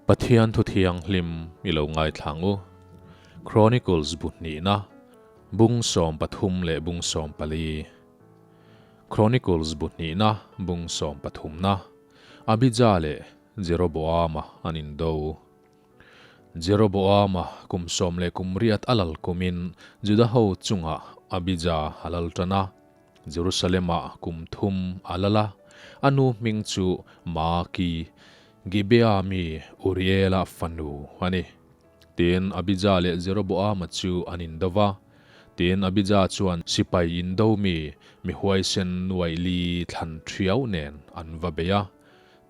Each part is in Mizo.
Pathian thu thianghlim i lo ngaithlang u. Chronicles bu hnihna, bung 13 leh bung 14. Chronicles bu hnihna, bung sawmpathumna, Abijah leh Jeroboama an indo. Jeroboama kum 18 a lal kumin Juda ho chungah Abija a lal tan a, Jerusalem-ah kum thum a lal a, a nu hming chu Maaki, Gibea mi Uriela fanu a ni. Tin, Abija leh Jeroboama chu an indo va. Tin, Abija chuan sipai indo mi, mi huaisen nuaih li thlan thiau nen an va bei a.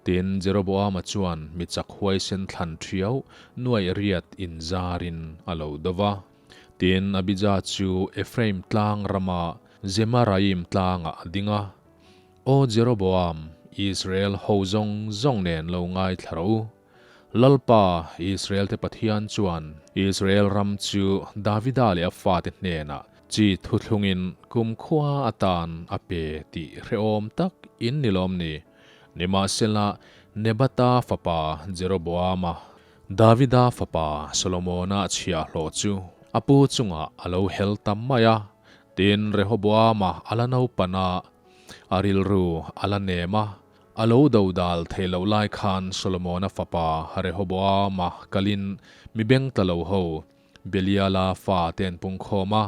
Tin, Jeroboama chuan mi chak huaisen thlan thiau nuaih riat inzarin a lo do va. Tin, Abija chu Ephraim tlang rama Zemaraim tlangah a ding a. Aw Jeroboam, Israel ho zawng zawng nen lo ngaithla rawh u. Lalpa, Israel-te Pathian chuan Israel ram chu Davida leh a fate hnenah chi thuthlungin kumkhua atan a pe tih hrehawm tak in ni lawm ni? Nimahsela, Nebata fapa Jeroboama, Davida fapa Solomona chhiahhlawh chu a pu chungah a lo hel ta mai a, tin Rehoboama a la naupan a, a rilru a la nem a. A lo dodal thei loh lai khan Solomona fapa Rehoboama kalin mi beng tla lo ho Beliala fa te an pung khawm a.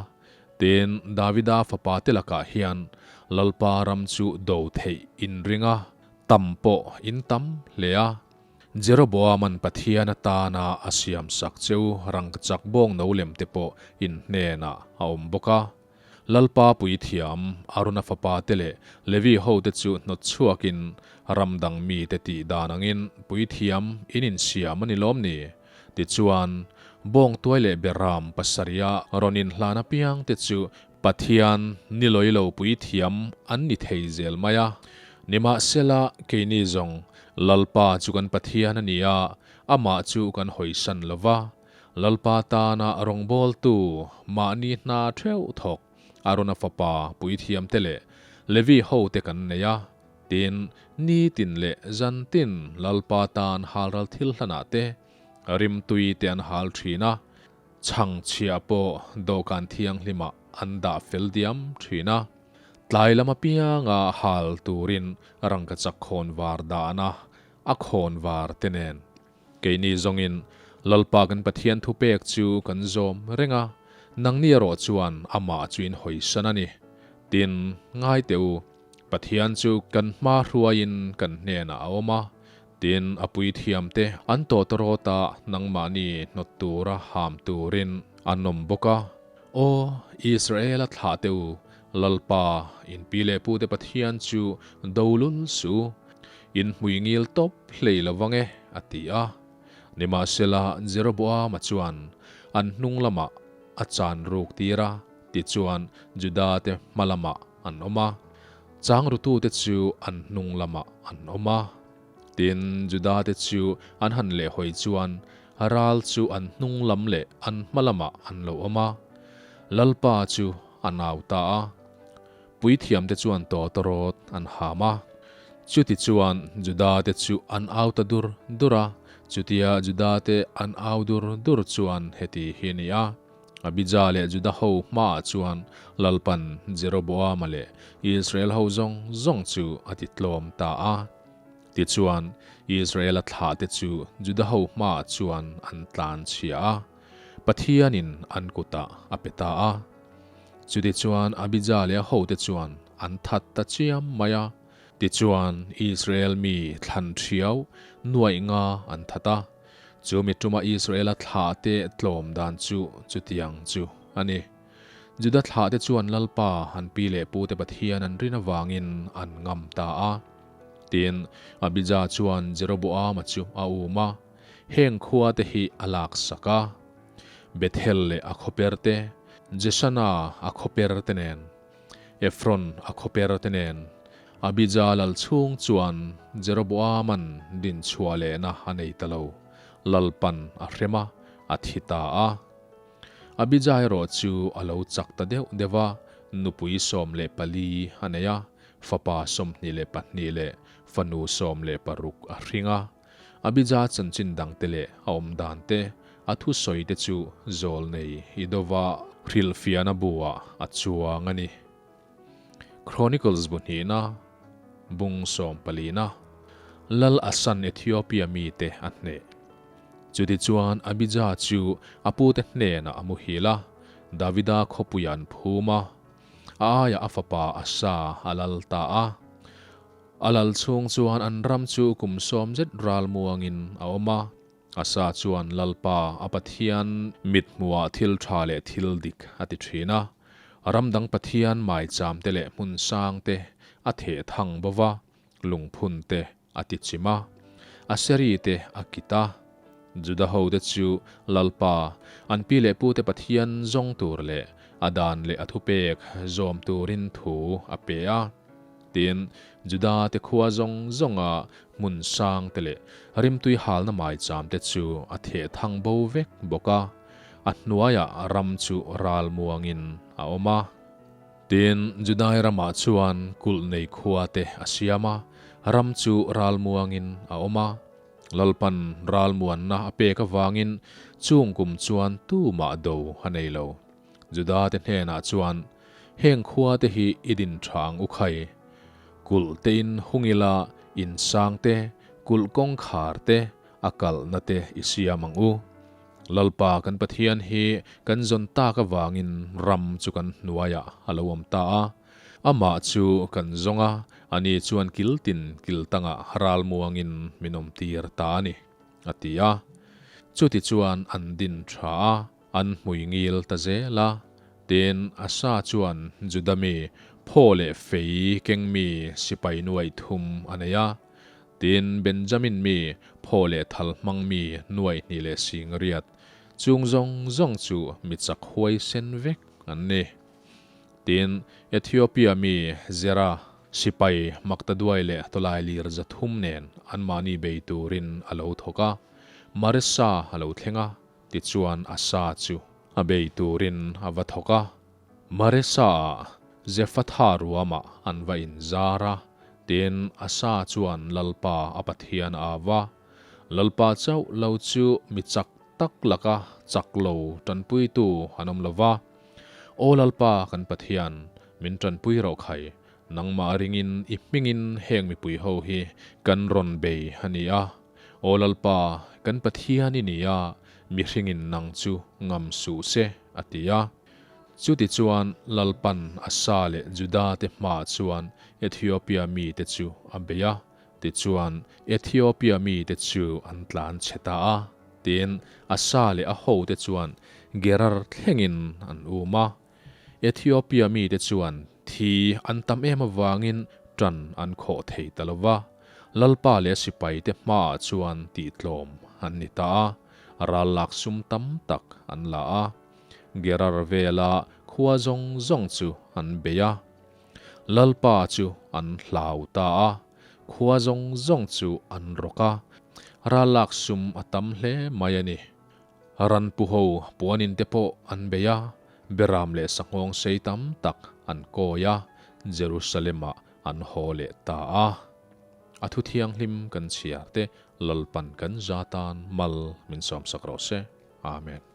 Tin, Davida fapa te lakah hian Lalpa ram chu do theih in ring a, tam pawh in tam hle a. Jeroboaman Pathian atana a siamsak cheu rangkachak bawng no lem te pawh in hnenah a awm bawk a. Lalpa puithiam Arona fapa te leh Levi hote chu hnawt chhuakin ram dang mite tih dan angin puithiam in insiam a ni lawm ni? Tichuan, bawngtuai leh beram pasarih a rawn inhlan apiang te chu Pathian ni lawi lo puithiam an ni thei zel mai a. Nimahsela, keini zawng Lalpa chu kan Pathian a ni a, amah chu kan hawisan lo va. Lalpa tana rawngbawltu mahni hna theuh thawk Arona fapa puithiamte leh Levi hote kan nei a, tin, nitin leh zantin Lalpa tan halral thil hlanah te rimtui te an hal thin a, chhangchhia pawh dawhkan thianghlimah an dah fel diam thin a. Tlai lam apianga hal turin rangkachak khawnvar dahna a khawnvar te nen Keini zawngin Lalpa kan Pathian thupek chu kan zawm reng a, nangni erawh chuan amah chu in hawisan a ni. Tin, ngai teh u, Pathian chu kan hma hruaiin kan hnenah a awm a, tin, a puithiamte an tawtawrawta nangmahni hnawt tura ham turin an awm bawk a. Aw, Israela thlah teh u, Lalpa, in pi leh pute Pathian chu do lul suh u. In hmui ngil tawp hlei lo vang e, a ti a. Nimahsela, Jeroboama chuan an hnung lamah a chan ruk tir a, tichuan Juda-te hma lamah an awm a, changrutute chu an hnung lamah an awm a. Tin, Juda-te chu an han lehhawi chuan ral chu an hnung lam leh an hma lamah an lo awm a. Lalpa chu a nau ta a. Puithiamte chuan tawtawrawt an ham a. Chutichuan Judate chu an au ta dur dur a. Chutia Judate an au dur dur chuan heti hi a ni a, Abija leh Juda ho hmaah chuan Lalpan Jeroboama leh Israel ho zawng zawng chu a ti tlawm ta a. Tichuan, Israela thlahte chu Juda ho hmaah chuan an tlan chhia a, Pathianin an kutah a pe ta a. Chutichuan Abija leh a hote chuan an that ta chiam mai a. Tichuan Israel mi thlan thiau nuaih nga an that a. Chu mi tuma Israela thlahte tlawm dan chu chutiang chu a ni. Juda thlahte chuan Lalpa an pi leh pute Pathian an rin avangin an ngam ta a. Tin, Abija chuan Jeroboama chu a um a, heng khuate hi a laksak a. Bethel leh a khawper te, Jesana a khawper te nen, Ephron a khawper te nen, Abija lal chhung chuan Jeroboaman din chhuah lehna a nei ta lo, Lalpan a hrem a, a thi ta a. Abija erawh chu a lo chak ta deuh deuh a, nupui 14 a nei a, fapa 22 leh fanu 16 a hring a. Abija chanchin dangte leh a awm dante, a thusawite chu zawlnei i dova hrilhfiahna buah a chuang a ni. Chronicles bu hnihna, bung sawmpalina, Lal Asan Ethiopia mite a hneh. Chutichuan Abija chu a pute hnenah a muhil a, Davida khawpuiah an phum a, a aiah a fapa Asa a lal ta a. A lal chhung chuan an ram chu kum sawm zet ral muangin a awm a. Asa chuan Lalpa a Pathian mithmuhah thil tha leh thil dik a ti thin a. Ram dang Pathian maicham te leh hmun sang te a theh thang bo va, lungphun te a ti chim a, Aseri te a kit a. Juda hote chu Lalpa, an pi leh pute Pathian zawng tur leh a dan leh a thupek zawm turin thu a pe a. Tin, Juda te khua zawng zawnga hmun sang te leh rimtui halna maicham te chu a theh thang bo vek bawk a, a hnuaiah ram chu ral muangin a awm a. Tin, Judai ramah chuan kulh nei khua te a siam a, ram chu ral muangin a awm a. Lalpan ral muanna a pek avangin chung kum chuan tumah do a nei lo. Juda te hnenah chuan, Heng khua te hi i din tha ang u khai. Kulh te in hung ila, in sang te, kulh kawngkhar te, a kalhna te i siam ang u. Lalpa kan Pathian hi kan zawn tak avangin ram chu kan hnuaiah a lo awm ta a. Amah chu kan zawng a, ani chuan kil tin kil tangah ral muangin min awmtir ta a ni, a ti a. Chutichuan an din tha a. An hmui ngil ta zel a. Tin, Asa chuan Juda mi, phaw leh fei keng mi sipai nuaih thum a nei a. Tin, Benjamin mi, phaw leh thal hmang mi nuaih hnih leh sing riat, chung zawng zawng chu mi chak huai sen vek an ni. Tin, Ethiopia mi Zera, sipai Maktaduai leh tawlailir 300 nen anmahni bei turin a lo thawk a. Maresa a lo thleng a. Tichuan Asa chu a bei turin a va thawk a, Maresa-ah Zephatha ruamah an va inzar a. Tin, Asa chuan Lalpa a Pathian a va, Lalpa chauh lo chu mi chak tak laka chak lo tanpuitu an awm lo va. Aw Lalpa kan Pathian, min tanpui rawh khai, nangmah ringin i hmingin heng mipui ho hi kan rawn bei a ni a. Aw Lalpa, kan Pathian i ni a, mihringin nang chu ngam suh se, a ti a. Chutichuan Lalpan Asa leh Juda te hmaah chuan Ethiopia mite chu a bei a, tichuan Ethiopia mite chu an tlan chhe ta a. Tin, Asa leh a hote chuan Gerar thlengin an um a. Ethiopia mite chuan thi an tam em avangin tan an khawh thei ta lo va, Lalpa leh sipaite hmaah chuan tihtlawm an ni ta a, ral lak sum tam tak an la a. Gerar vela khua zawng zawng chu an bei a. Lalpa chu an hlau ta a, khua zawng zawng chu an rawk a, ral lak sum a tam hle mai a ni. Ran pu ho puanin te pawh an bei a, Beram leh sanghawng sei tam tak an kawi a, Jerusalem-ah an haw leh ta a. A thu thianghlim kan chhiar te Lalpan kan za tan mal min sawmsak rawh se. Amen.